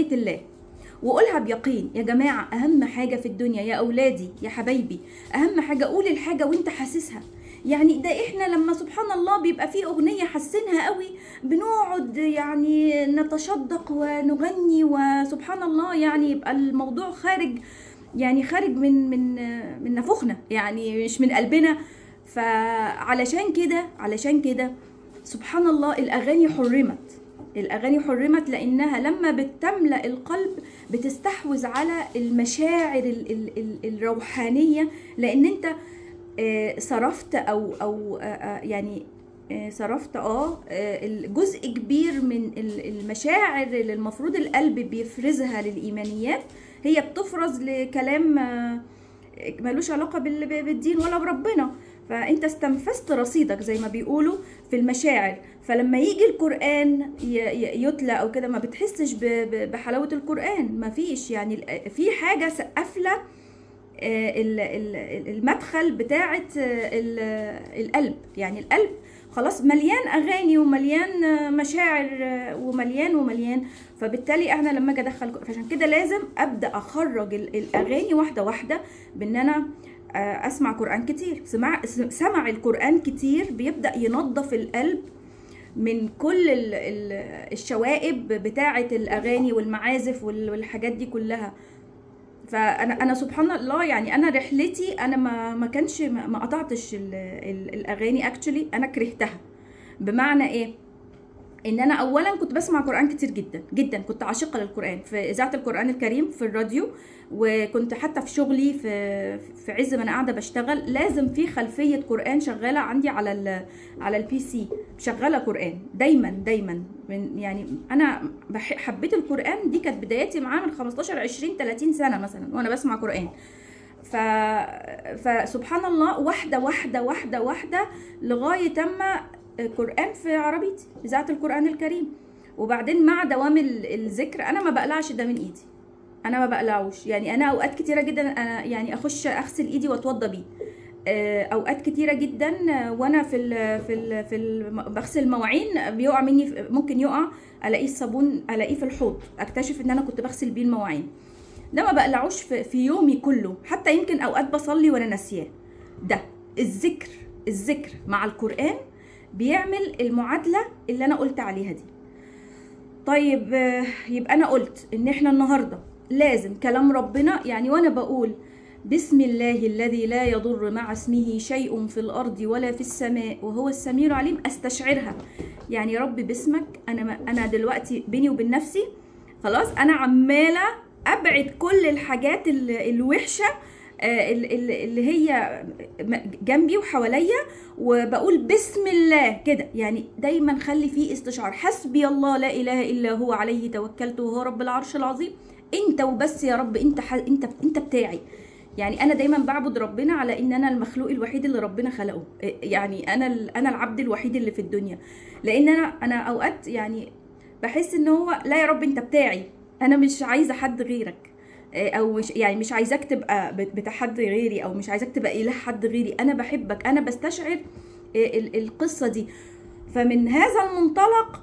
بنية الله وقولها بيقين. يا جماعة اهم حاجة في الدنيا، يا اولادي يا حبايبي، اهم حاجة قول الحاجة وانت حاسسها. يعني ده احنا لما سبحان الله بيبقى فيه اغنية حاسينها قوي بنقعد يعني نتشدق ونغني، وسبحان الله يعني يبقى الموضوع خارج، يعني خارج من من من نفوخنا، يعني مش من قلبنا. فعلشان كده، علشان كده سبحان الله الاغاني حرمت. الاغاني حرمت لانها لما بتملأ القلب بتستحوذ على المشاعر ال ال ال الروحانية، لان انت صرفت او يعني صرفت جزء كبير من المشاعر اللي المفروض القلب بيفرزها للايمانيات، هي بتفرز لكلام ملوش علاقة بالدين ولا بربنا. فانت استنفذت رصيدك زي ما بيقولوا في المشاعر، فلما يجي القرآن يتلى او كده ما بتحسش بحلاوة القرآن. ما فيش يعني في حاجة قافلة المدخل بتاعة القلب. يعني القلب خلاص مليان اغاني ومليان مشاعر ومليان ومليان، فبالتالي انا لما اجي ادخل، فعشان كده لازم ابدا اخرج الاغاني واحدة واحدة، بان انا اسمع قرآن كتير. سمع القرآن كتير بيبدأ ينظف القلب من كل الشوائب بتاعة الاغاني والمعازف والحاجات دي كلها. فانا سبحان الله يعني انا رحلتي انا ما كانش ما قطعتش الاغاني actually، انا كرهتها. بمعنى ايه؟ ان انا اولا كنت بسمع قرآن كتير جدا جدا، كنت عاشقة للقرآن في اذاعة القرآن الكريم في الراديو، وكنت حتى في شغلي في عز ما انا قاعدة بشتغل لازم في خلفية قرآن شغالة عندي على ال PC، شغالة قرآن دايما دايما. من يعني انا حبيت القرآن، دي كانت بدايتي معاه من 15 20 30 سنة مثلا وانا بسمع قرآن. فسبحان الله واحدة واحدة واحدة واحدة لغاية اما قرآن في عربيتي، إذاعة القرآن الكريم. وبعدين مع دوام الذكر أنا ما بقلعش ده من إيدي، أنا ما بقلعوش. يعني أنا أوقات كتيرة جدا أنا يعني أخش أغسل إيدي وأتوضى بيه، أوقات كتيرة جدا وأنا في ال في ال في ال بغسل المواعين بيقع مني، ممكن يقع ألاقيه الصابون، ألاقيه في الحوض، أكتشف إن أنا كنت بغسل بيه المواعين. ده ما بقلعوش في يومي كله، حتى يمكن أوقات بصلي وأنا ناسياه. ده الذكر، الذكر مع القرآن بيعمل المعادلة اللي أنا قلت عليها دي. طيب يبقى أنا قلت إن إحنا النهاردة لازم كلام ربنا، يعني وأنا بقول بسم الله الذي لا يضر مع اسمه شيء في الأرض ولا في السماء وهو السميع العليم، أستشعرها. يعني يا رب باسمك أنا دلوقتي بيني وبين نفسي خلاص أنا عمالة أبعد كل الحاجات الوحشة اللي هي جنبي وحواليا، وبقول بسم الله كده. يعني دايما خلي فيه استشعار، حسبي الله لا اله الا هو عليه توكلت وهو رب العرش العظيم. انت وبس يا رب، انت انت انت بتاعي. يعني انا دايما بعبد ربنا على ان انا المخلوق الوحيد اللي ربنا خلقه، يعني انا العبد الوحيد اللي في الدنيا. لان انا اوقات يعني بحس ان هو لا يا رب انت بتاعي، انا مش عايزه حد غيرك، او مش يعني مش عايزاك تبقى بتاع حد غيري، او مش عايزاك تبقى اله حد غيري، انا بحبك. انا بستشعر القصة دي. فمن هذا المنطلق